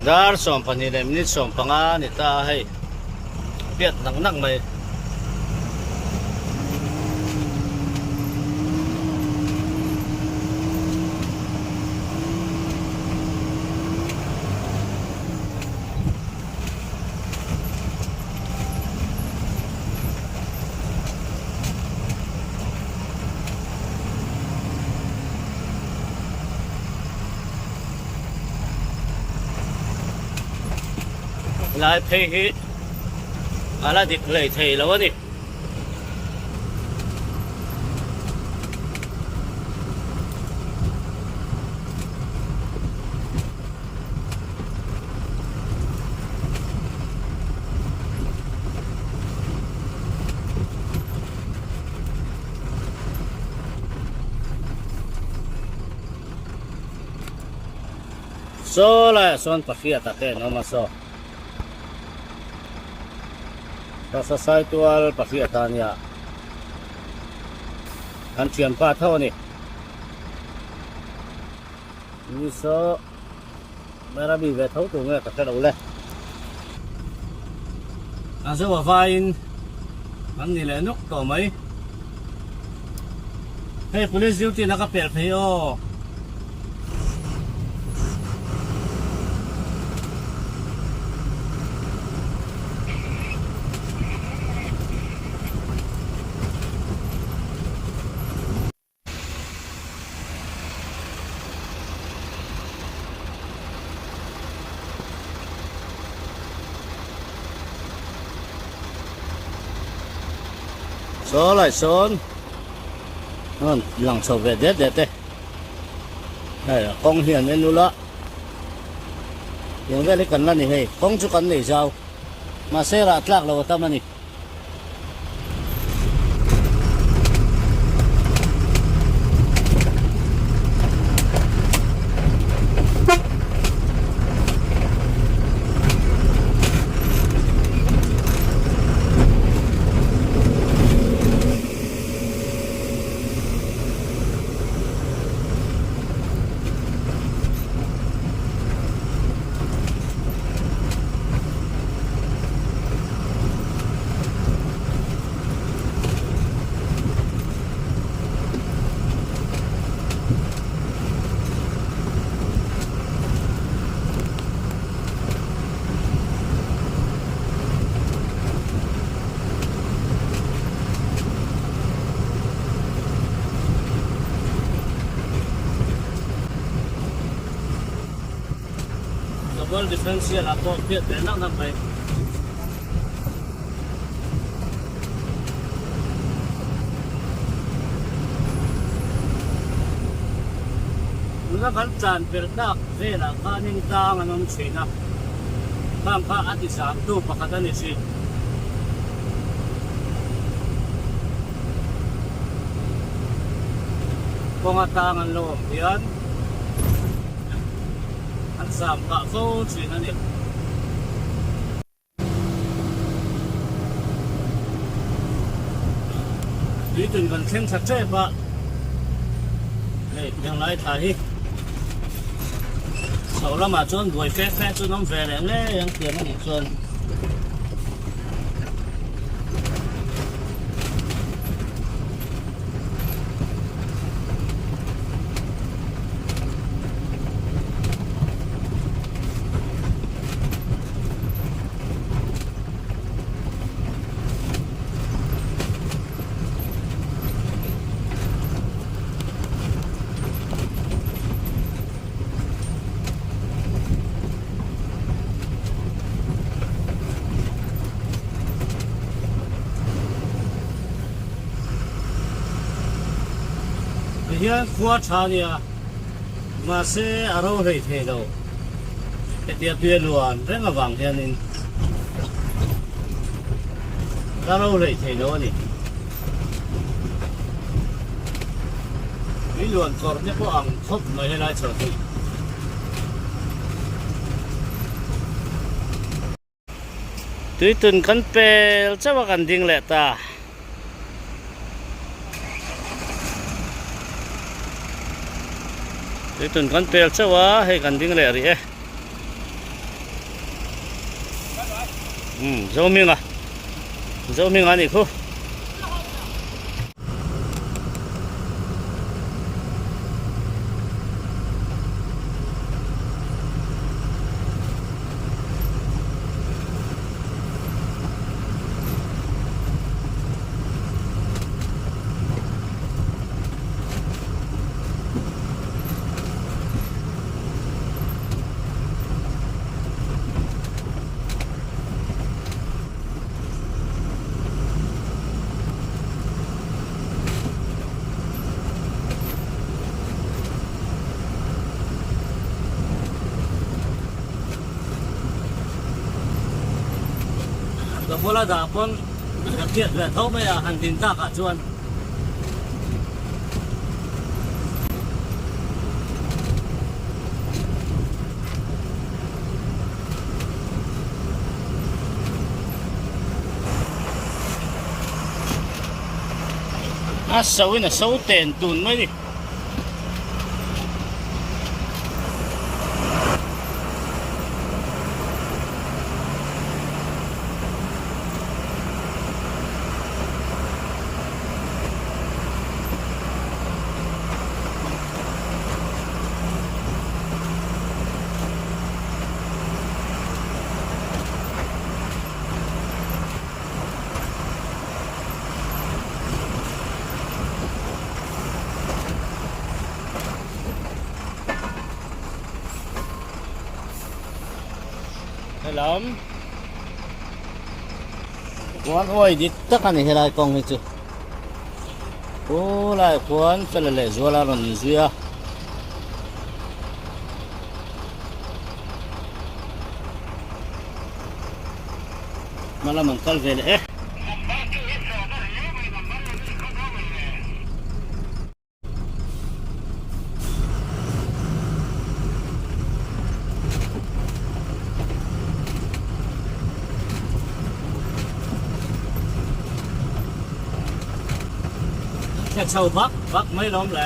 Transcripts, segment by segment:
Dar 12 leh minute 15 a ni ta a hei piat nak nak mai. Helai phei hi a la dik hlei thei lo a ni. Saw laiah sawn pahriatah te an awm a saw Rasa Saitual pahriata ania an thianpa tho a ni. Ni saw Mera mi ve tho tur nge ka hre lo le. A zo a vaiin an ni leh nuk tawh mai. Hei police duty na ka pelh phei aw. Saw lai sawn a rawn lang chho ve det det e hei a kawng hi an en ula tiang vel hi kan la ni hei kawng chu kan nei zau mahse rah tlak lo a tam a ni. Double differential ah pawh phiat ve nak nak mai. Tuna kan tlan per tak velah khanin tlang an awm thin a, khang kha a ti zam tu pakhat a ni thin. Kawnga tlang an lo awm hian an zam pah fo thin a ni. Tuitun kan thleng tha tep a, hei heng lai thla hi chho lamah chuan buai fe fe chu an awm ve leh ngei ang tiang a nih chuan. Tihian khua tha nia mahse a ro hlei thei lo hetia tui a luan reng avang hianin a ro hlei thei lo a ni. Tui luan kawr te pawh ang khawp mai helai chho hi. Tuitun kan pel chauh a kan ding leh ta. Tuitun kan pel chauh a hei kan ding leh rih e. Umm Zohminga Zohminga a nih khu. Ka bula dah pawn ka hriat ve tho mai a han din takah chuan. A so in a so ten tun mai ni. Helam khuan uai dik tak a ni helai kawng hi chu khulai khuan fela leh zuala rawn inzui a. Hma lam an kal ve leh e. Thla chho vak vak mai lawm le.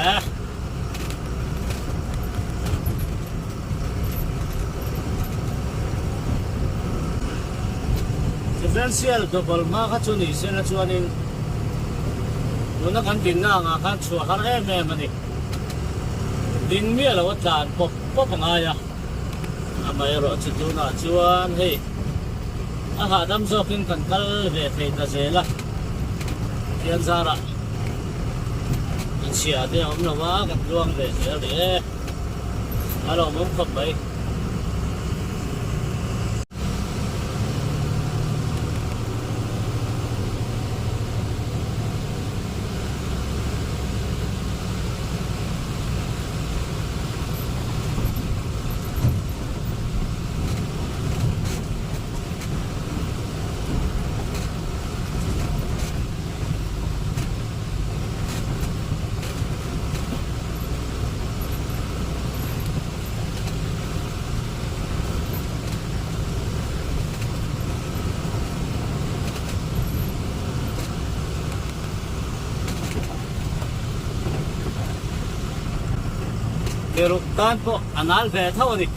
Differential double hma kha chu ni sela chuanin tuna kan dinna angah khan chhuah har em em a ni. Ding miah lo a tlan pawp pawp a ngai a, amaherawh chu tunah chuan hei a hahdam zawkin kan kal ve thei ta zel a, Pathian zarah a chhia te a awm lo a, kan tluang ve zel rih e. A lawmawm khawp mai. Ke ruk tan pawh a nal ve tho a ni.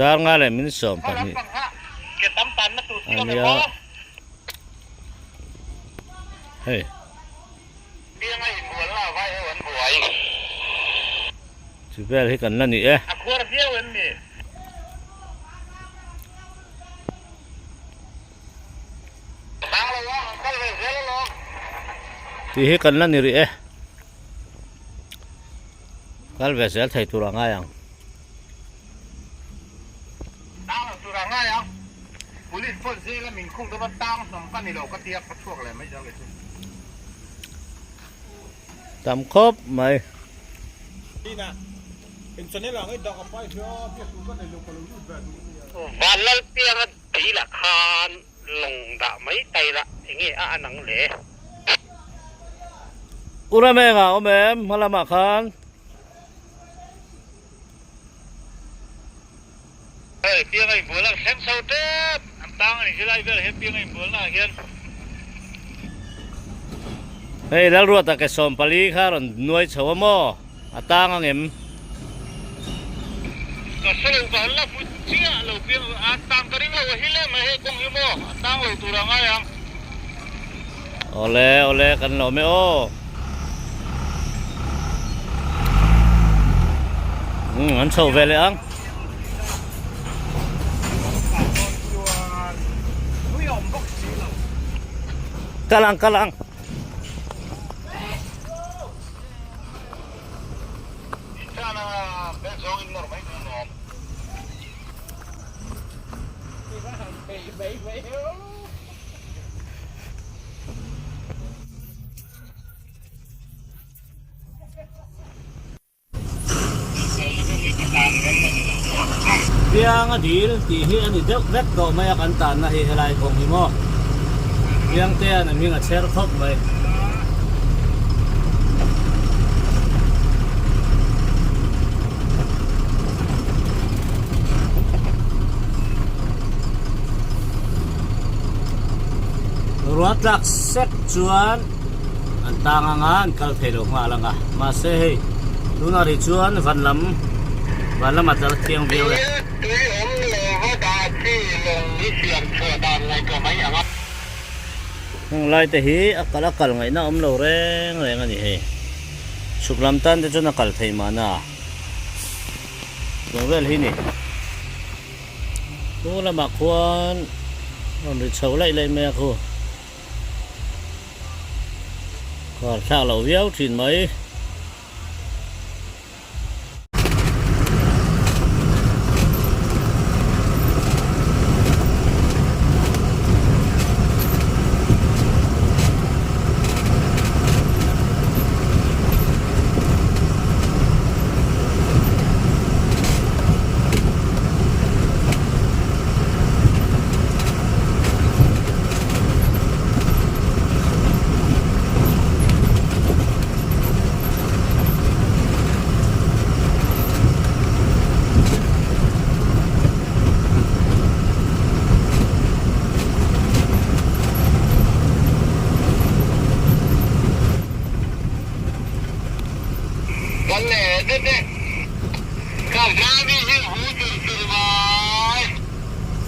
Dar nga leh min 12 a nia hei. Chu vel hi kan la ni e. Tih hi kan la ni rih e. Kal ve zel thei tur a ngai ang. Tam khawp mai. Vanlalpianga tih lah khan lawng dah mai tai lah enge a anang le. U Ramenga awm em hma lamah khan? Hei pianga inbual a thleng chho tep an tang a ni helai velah hian pianga inbualna ah hian. Hei Lalruata ke 14 kha rawn nuai chho a maw? A tang ang em? Ka hre lo ka han la hmu chiah lo piang a tang ka ring lo a hi le mai hei kawng hi maw a tang lo tur a ngai ang. Awle awle kan lawm e aw. Umm an chho ve leh ang. Kal ang kal ang. Pianga dil tih hi a ni deuh vek tawh mai a kan tanna hi helai kawng hi maw Piangtea'n a hming a chher khawp mai. Ruah tlak sek chuan an tang anga an kal thei lo nghal anga mahse hei tunah rih chuan van lam van lamah tlar thiang viau e. Tui awm lo va dah chi lawng hi siam chhuah dan ngaihtuah mai ang a. Heng lai te hi a kal a kal ngaihna awm lo reng reng a ni hei. Chhuk lam tan te chuan a kal thei mahna. Chung vel hi ni. Chu lamah khuan rawn ri chho laih laih mai a khu. Khuar thlak loh viau thin mai.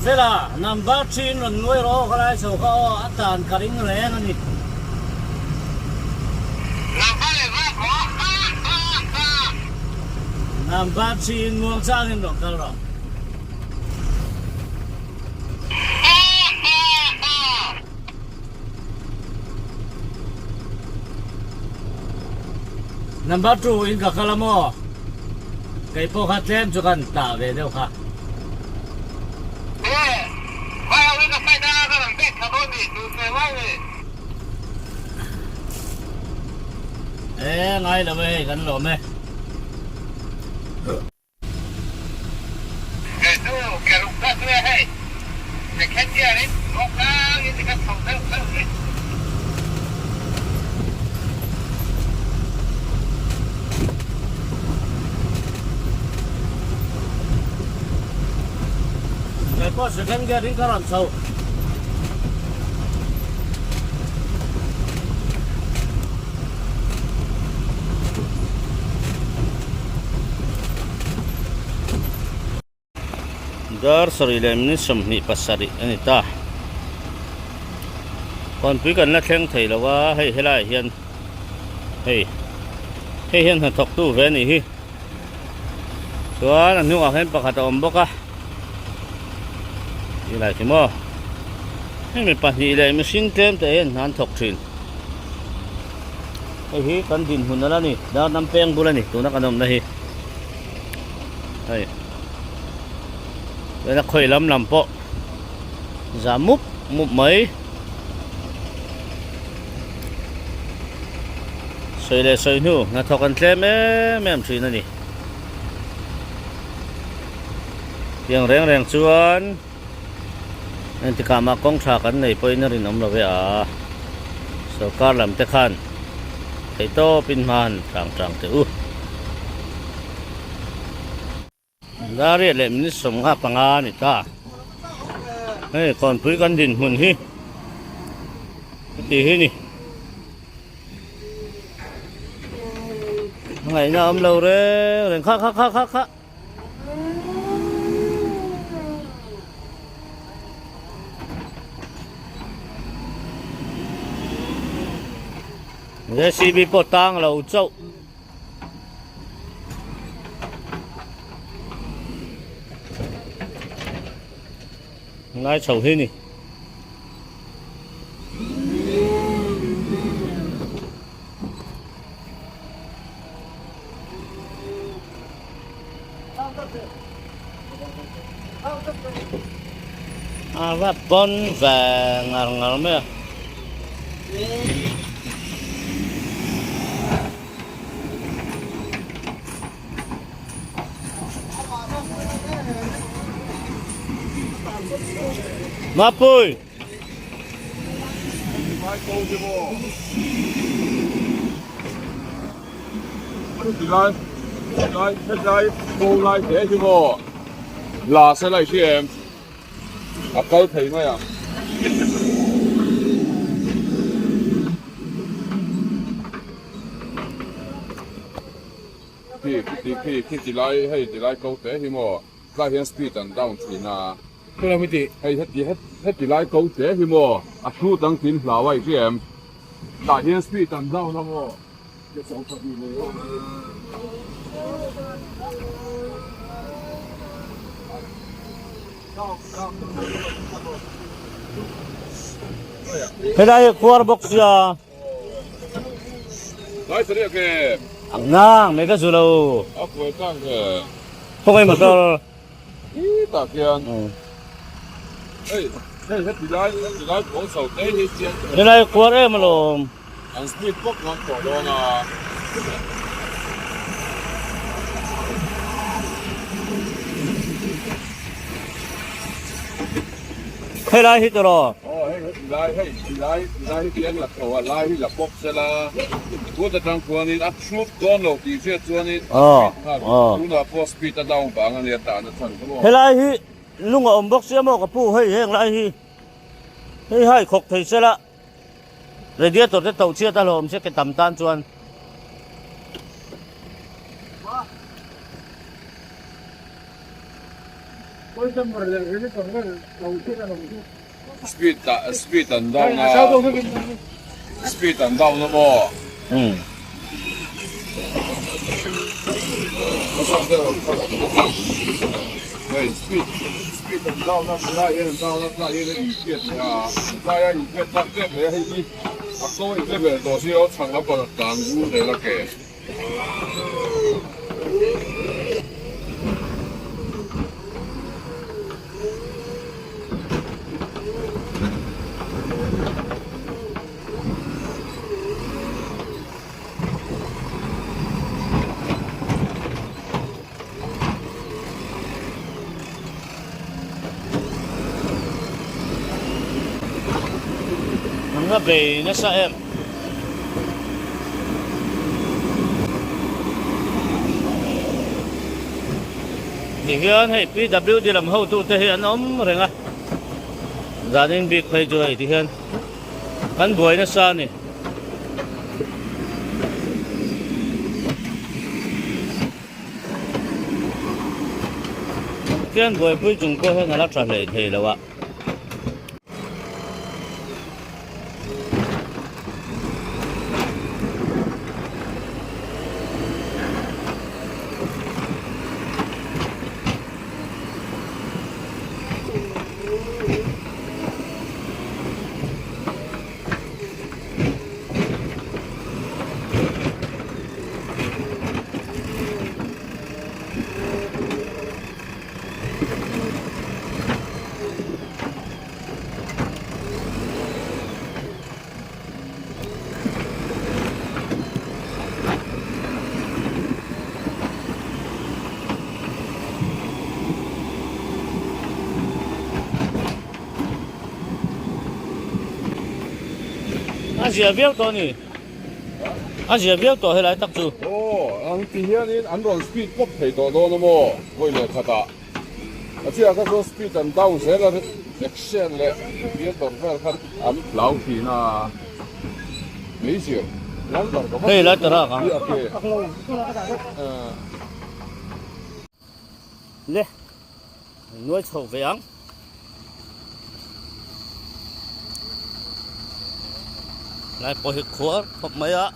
Fela, number thin rawn nuai rawh aw ka lai chho kha aw, a tan ka ring reng a ni. Number thin muang changin rawn kal rawh. Number 2 in ka kal a maw? Kei pawh kha tlem chu kan tah ve deuh kha. E ngai lo e hei kan lawm e. Kei pawh second gear in ka rawn chho. Dar sarih leh minute 27 a ni ta. Kawnpui kan la thleng thei lo a, hei helaiah hian hei hei hian hnathawktu ve a nih hi. Chuan a hnungah hian pakhat a awm bawk a, ti lai khi maw. Hei mi pahnih leh mihring tlem te hian hna an thawk thin. Hei hi kan dinhmun ala ni, Darnam peng bul a ni tuna kan awmna hi. Hei tuna khawi lam lam pawh za mup mup mai. Sawi leh sawi hnu hnathawk an tlem em em thin a ni. Tiang reng reng chuan engtikah mah kawng tha kan nei pawhin a rinawm lo ve a, sorkar lam te khan. Theihtawpin hma han tlang tlang teh u. Dariat leh minute 55 a ni ta. Hei kawnpui kan dinhmun hi heti hi ni. Ngaihna awm lo reng reng kha kha kha kha kha. JCB pawh tang lo chauh. Ngai chho hi ni. A va pawn ve ngar ngar mai a. Mapui! La se lai hria em a kal thei mai ang. Khi khi khi khi ti lai hei ti lai ko te hi maw tlai hian speed an down thin a hei heti heti lai ko te hi maw a hrut ang tin hlau a i hria em tah hian speed an down a maw. Helai hi khuar bawk sia. Nang mai ka zu lo. Khawngaih motor. Helai khuar em alawm. Helai hi tawh. Aw hei heti lai hei ti lai ti lai hi tiang la tho a lai hi la pawp sela tut atang khuanin a chhut dawn lo tih hriat chuanin a speed nghal tunah pawh speed a down vang ania tan a chhan chu. Helai hi lung a awm bawk sia maw ka pu hei heng lai hi hei hai khawk thei sela radiator te to chhiat a hlawm se ke tam tan chuan. Speed ah speed an down a speed an down a maw hei speed speed an down a tunah hian an down a tunah hian a inhriat leh a tlai a inhriat tak tep mai a hei hi a kaw in level tawh si lo chhang lampang a tlan vur zel a ke. An va bei nasa em. Tihian hei PWD lam hotute hi an awm reng a, zanin bik phei chu hei tihian kan buai nasa a ni. Tihian buaipui chung pawh hian a la tha hlei thei lo a. A zia viau tawh a ni. A zia viau tawh helai tak chu. Aw, ang ti hianin an rawn speed pawp thei tawh dawn a maw? Vawi leh khatah. A chiah kha chuan speed an down zel a, action leh theatre vel khan an hlau thin a. Meizir number ka va Hei lai tara ka. Le nuai chho ve ang. Lai pawh hi khuar khawp mai a.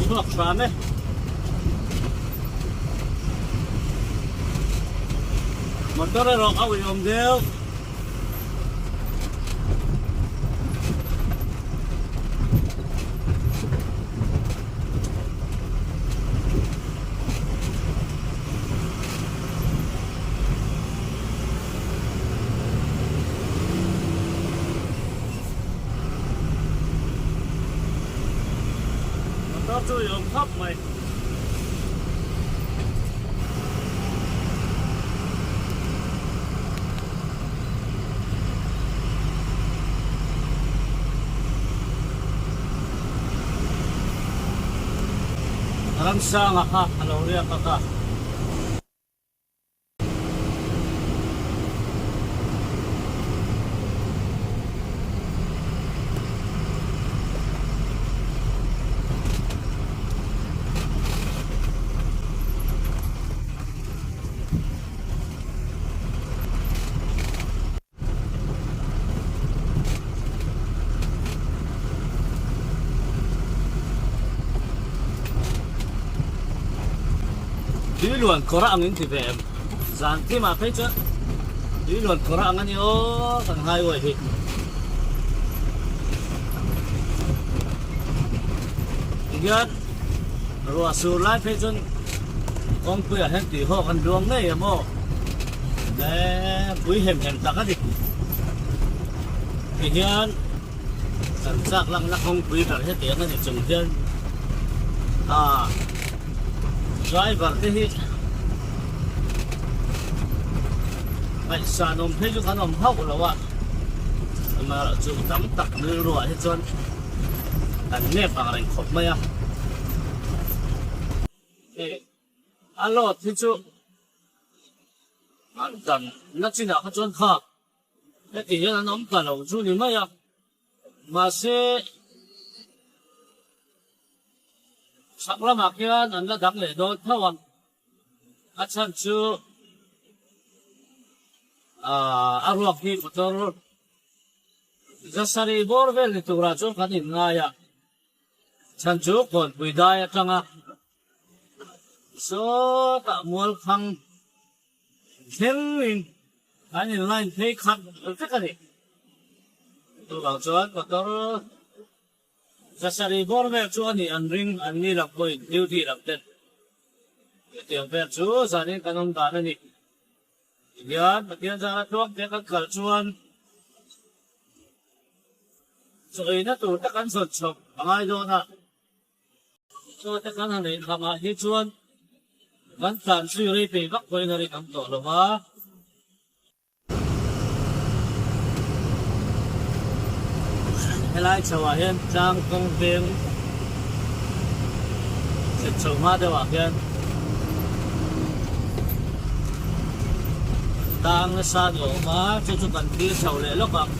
Chhuak hram e. Motor erawh a uiawm deuh. Motor chu i awm khawp mai. Ramsanga kha a lo riak a ka. Tui luan kawr a ang in ti ve em? Zan thimah phei chuan tui luan kawr a ang a ni aw kan highway hi. Tihian ruah sur lai phei chuan kawngpuiah hian tui hawk an luang ngei em aw? Eee pui hem hem tak a ni. Tihian kan chak lakna kawngpui ber hetiang a ni chung hian ah driver te hi ngaihsan awm phei chu kan awm hauh lo a, amaherawhchu tam tak rilruah hi chuan kan nep ang reng khawp mai a. A load hi chu an dan na chinah kha chuan kha heti hian an awm ta lo chu ni mai a, mahse chhak lamah khian an la dang leh dawn tho a, a chhan chu aaa a ruak hi motor zasarih bawr vel ni turah chuan kan inngai a, chhan chu kawnpui dai atanga Sawtah mual khang thlengin an in line phei khat vek a ni. Chuvang chuan motor zasarih bawr vel chu a nih an ring an ni lam pawhin duty lam ten hetiang vel chu zanin kan awm dan a ni. Tihian Pathian zara tluang te kan kal chuan chaw-eina tur te kan zawn chhawp a ngai dawn a. Chaw te kan han ei khamah hi chuan kan tlan zui rei pei vak pawhin a rinawm tawh lo va. Helai chhoah hian tlang kawng veng thlen chho hma deuhah hian tang nasa ni awm a, chu chu kan thlir chho leh lawk ang.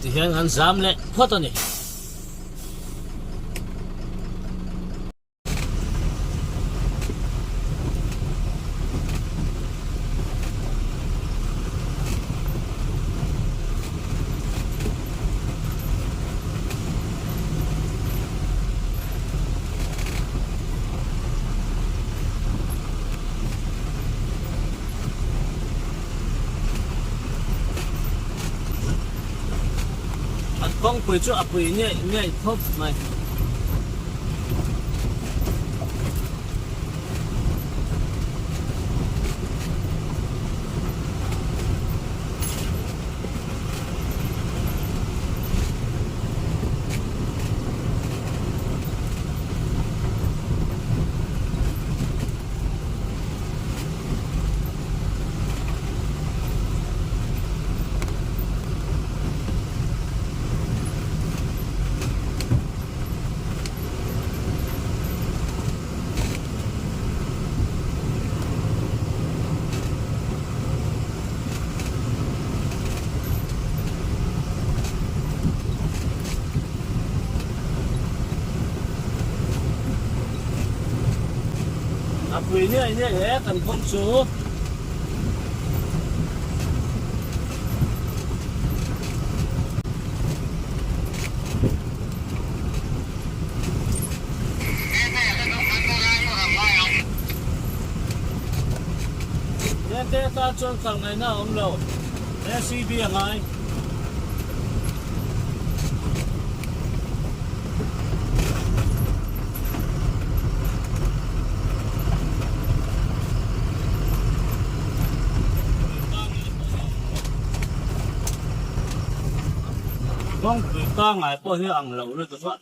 Tihian kan zam leh phawt a ni. An kawngpui chu a pui ngeih ngeih khawp mai. A pui niai niai hle kan kawng chu. Tete tan chuan kal ngaihna a awm lo. ACB a ngai. Kawngpui pangngai pawh hi ang lo lutuk a,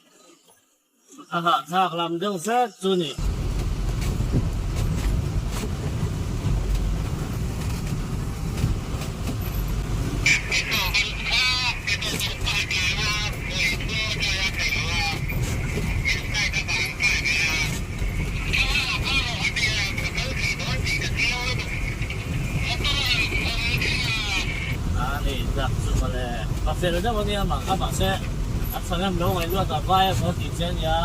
a hahthlak lam deuh hret chu ni. A ni tak chu mawle. Ka fel deuh a nia mah kha mahse a tha em lo ngaihluat a vai a saw tih che a nia.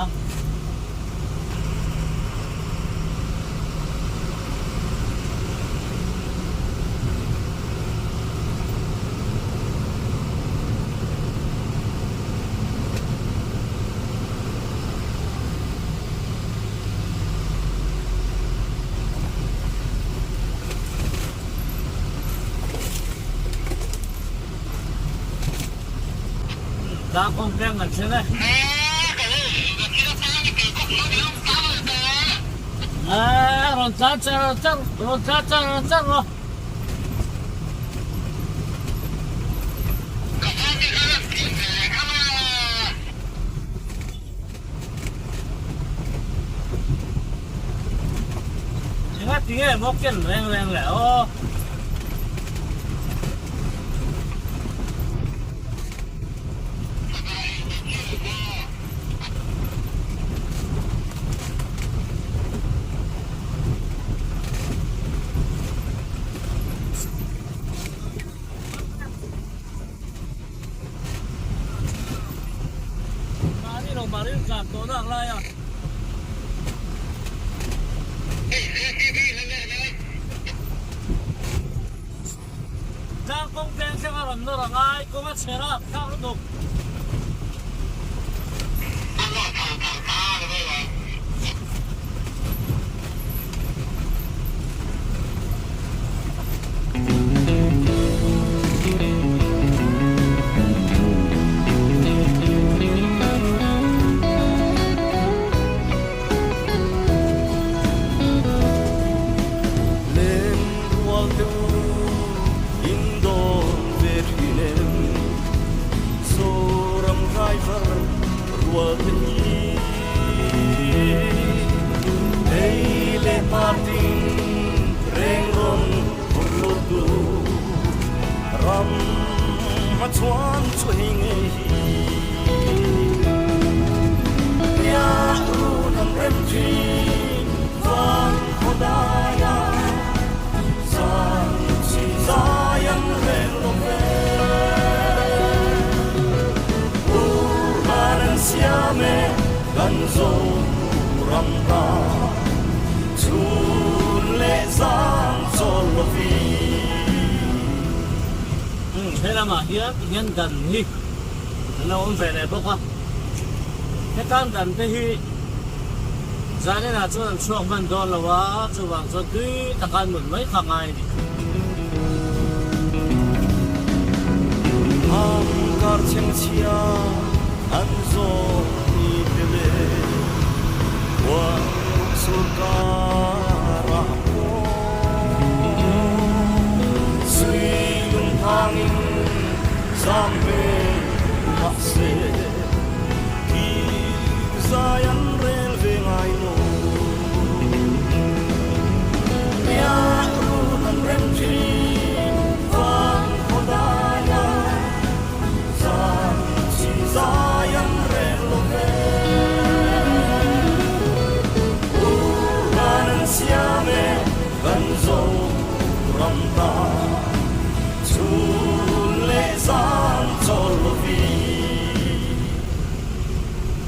Tlang kawng peng an thleng e. Rawn tlan char char, rawn tlan char char rawh. Enga tinge maw ken reng reng le aw. Mahni lo mah ril tlan tawh nak lai a. Tlang kawng peng thleng a rawn nawr a ngai, kawng a chher a, thlak lutuk. Zoram tan chhun leh zan chawl lovin. Umm he lamah hian hian dan hi an lo awm ve leh bawk a, hetan dan te hi zaninah chuan an chhuak hman dawn lo a, chuvang chuan tui taka an mut mai kha ngai a ni. Ang kar chheng chhia an zawk ni te le Khuan ruk sur karah pawh Sui lung thangin zam ve mahse Kir zai an rel ve ngai lo.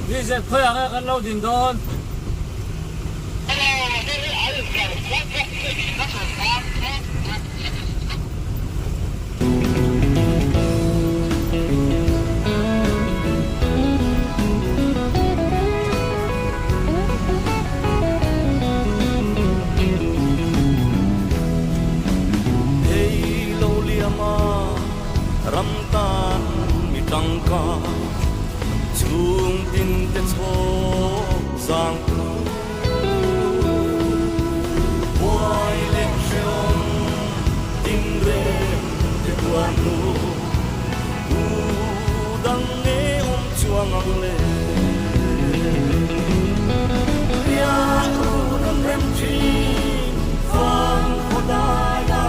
Diesel khawiah nge kan lo din dawn? Hei lo liama ram tan mi tangkai chhung tin te chhawk zang tu. Buai leh hrehawm tin reng te tuar hnu tu dang nge awm chuang ang le. Riah run an rem thin vang khaw dai a,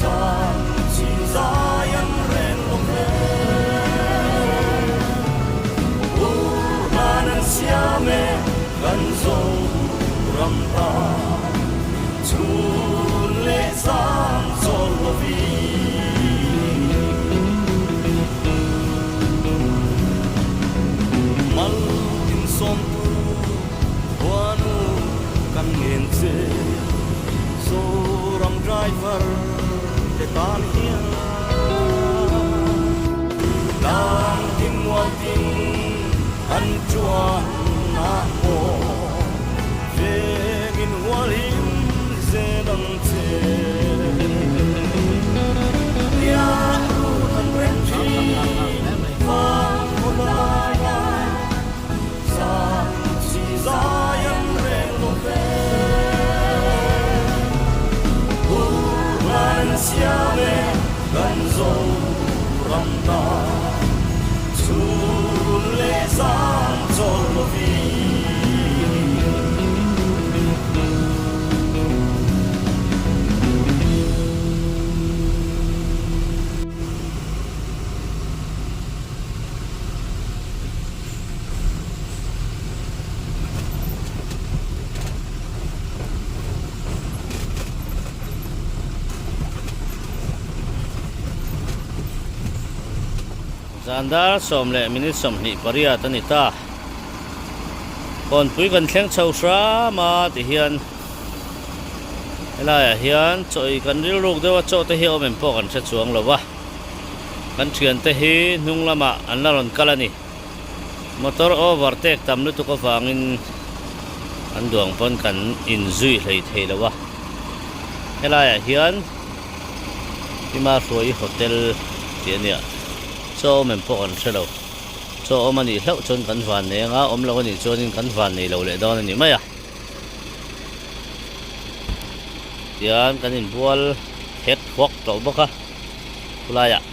zan chin zai an rel lo hle. Urhlan an siam e kan Zoram ta chhun leh zan chawl lovin. Mal insawmtu khuanu kan ngen che Zoram driver te tan hian. Tlang tin mual tin an chuan a pawh vengin hualhim zel ang che. Riah run an rem thin vang khaw laia zan chi zai an reng lo ve. Hur an siam e kan Zoram ta chhun leh zan chawl lovin. Zan dar 10 leh minute 28 a ni ta. Kawnpui kan thleng chho hram a ti hian helaiah hian chaw ei kan rilruk deuh a chaw te hi a awm em pawh kan hre chuang lo va. Kan thiante hi hnung lamah an la rawn kal a ni. Motor overtake tam lutuk avangin an duang pawn kan inzui hlei thei lo a, helaiah hian Hima Hruai Hotel tih a nia, chaw awm em pawh kan hre lo, chaw awm a nih hlauh chuan kan van nei anga awm lo a nih chuanin kan van nei lo leh dawn a ni mai a, tihian kan inbual hek huak tawh bawk a khulaiah.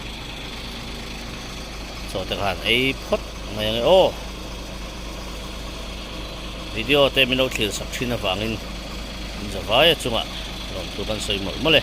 Chaw te khan ei phawt mai ange aw. Video te min lo thlir sak thin avangin in zavai a chungah lawmthu kan sawi mawlh mawlh e.